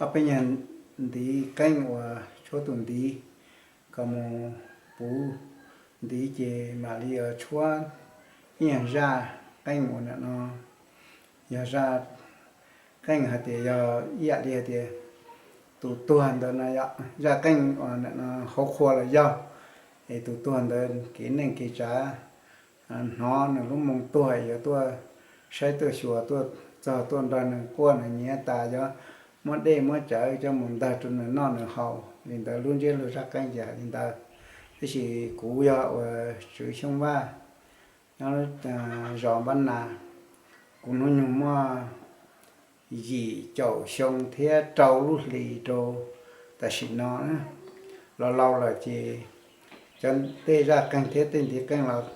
Ob peb nyuag ntiv qeej uas tshuab tus ntiv kom mus puv ntiv ces mam li yuav tshuab ib nyuag zaj qeej uas nim no yog zaj qeej hais tias yog ib yam li hais tias tus tuag ntawd no, zaj qeej uas nim no hauv qhua los yog, es tus tuag ntawd kev neej kev tsav, hnov nws lub moo tuag yuav tuaj saib tuaj xyuas tuaj txog tuaj nrog nws quaj nws nyiav tas yuav muab dej muab cawv coj mus ntag rau nws noj nws haus li ntawd, lub ntsiab lus zaj qeej ces hais li ntawd. Tab sis kuv yog uas Tswv Xyooj Vaj, nyob zos Npab Nas. Kuv hnub nyoog muaj yim caum xyoo thiab rau lub hlis rau tam sim no. Los laus lawm ces cov tej zaj qeej thiab tej ntiv qeej los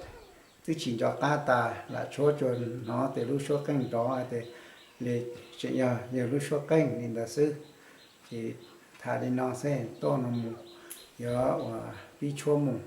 twb tsis nco qab tas, lam tshuab tsuas hnov tias lub suab qeej nrov hais tias li tseem yog yawg lub suab qeej li ntawd xwb. Ces tham li no xwb, tuaj no mus, yuav uas pib tshuab mus.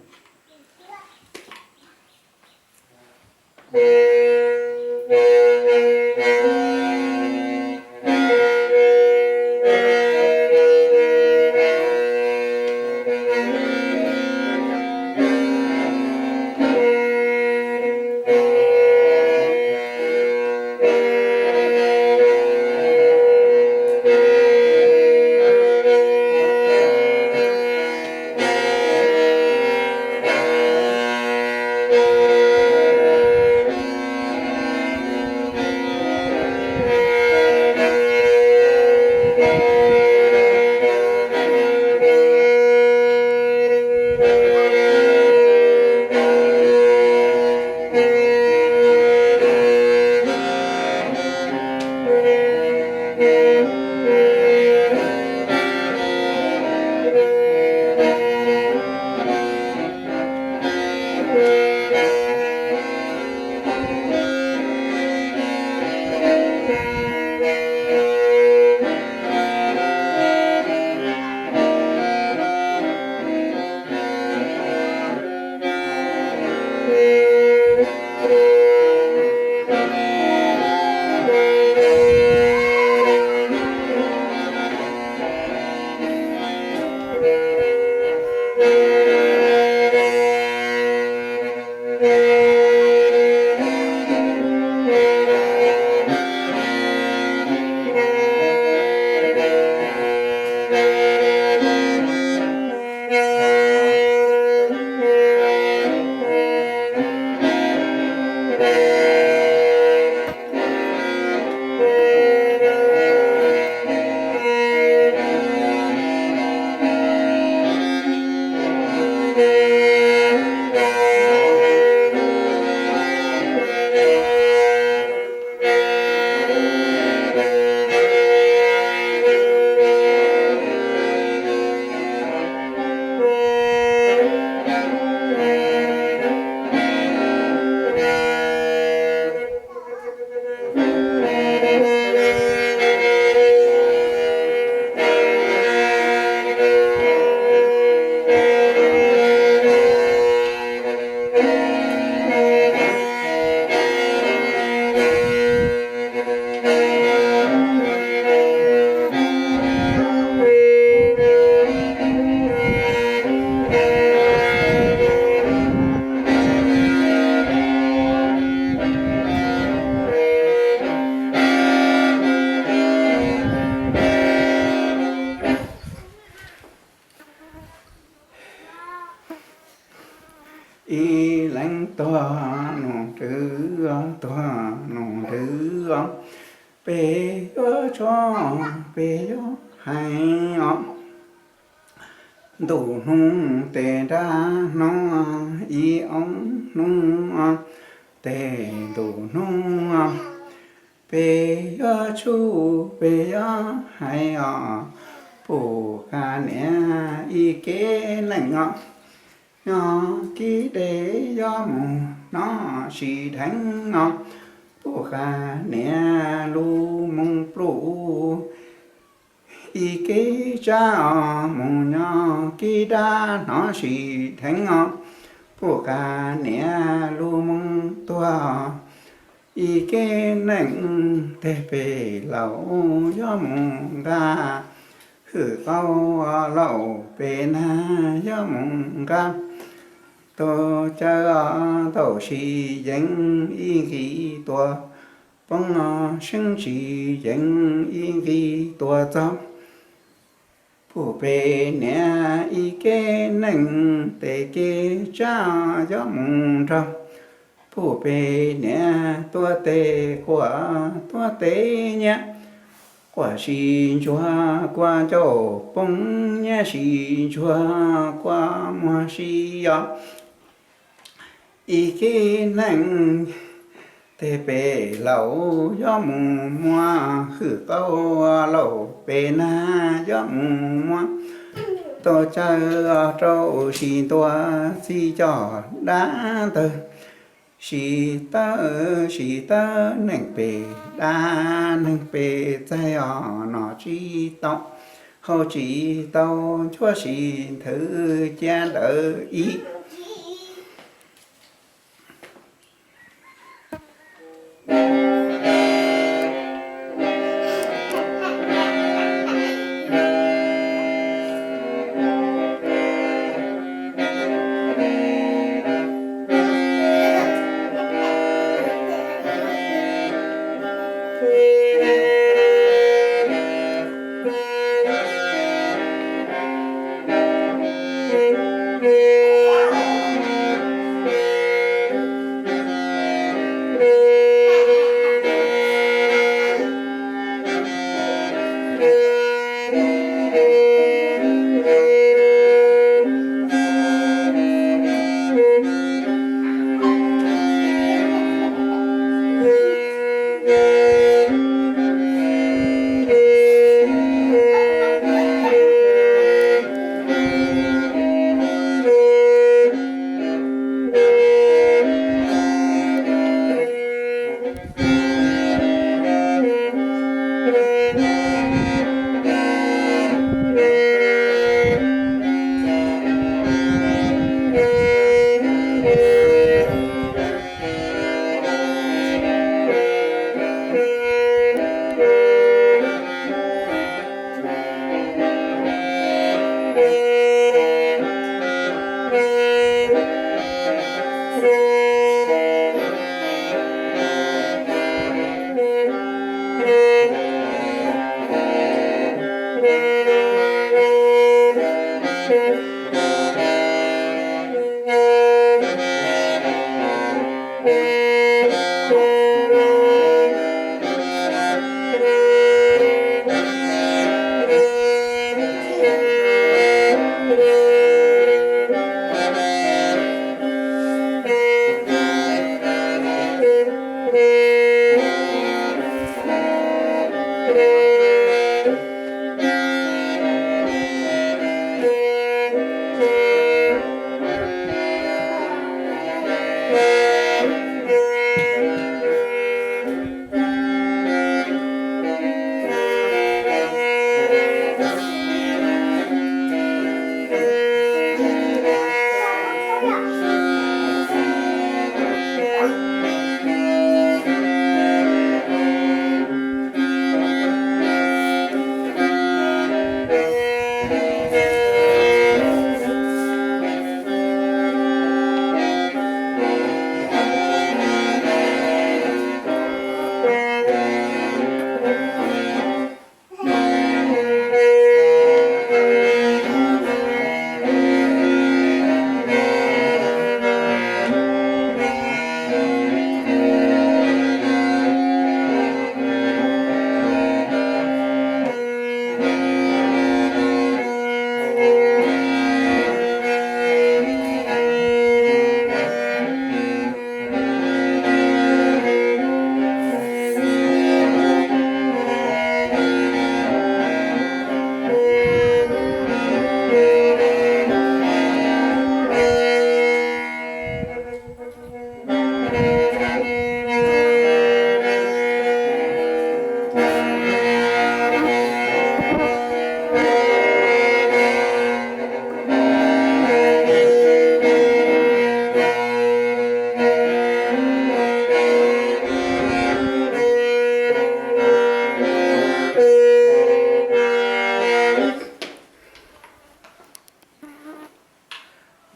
Ib leeg tuag nus twg, tuag nus twg, peb yuav tso, peb yuav hais os. Ntu hnub tes nrab hnub, ib ob hnub tes ntu hnub, peb yuav tshum, peb yuav hais os. Pum qab niam ib ke neej os, nyob kib deb yuav mus hnov tsis dheev os. Pum qab niam lub moo pluj, ib ke tsab os, mus nyob kib dab hnov tsis dheev os. Pum qab niam lub moo tuag, ib ke neej tes pem laus yuav mus nqa hwm qaub laum pem nag yuav mus nqa. Tuaj caw tau sis yeev ib nqis tuaj poob, seeb tsis yeev ib nqis tuaj txog. Puag pem niam ib kev neeg tes kev tsab yuav mus nrog. Puag pem niam tuaj tes quaj tuaj tes nyiaj, quaj sis ntsuag quaj ncauj poob, nyiaj sis ntsuag quaj muag si os. Ib kev neeg tes pem laum yuav mus muab, hwm qaub laum pem nag yuav mus muab. Tuaj caw rau sis ntua txij coj dab ntawd, sis tawb sis tawb neeg pem dab neeg pem txaig os, nom tsis tau haus tsis tau nchuav sis nthwv cia ntawd ib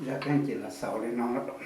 Zaj kheej ces los xaus li no lawm.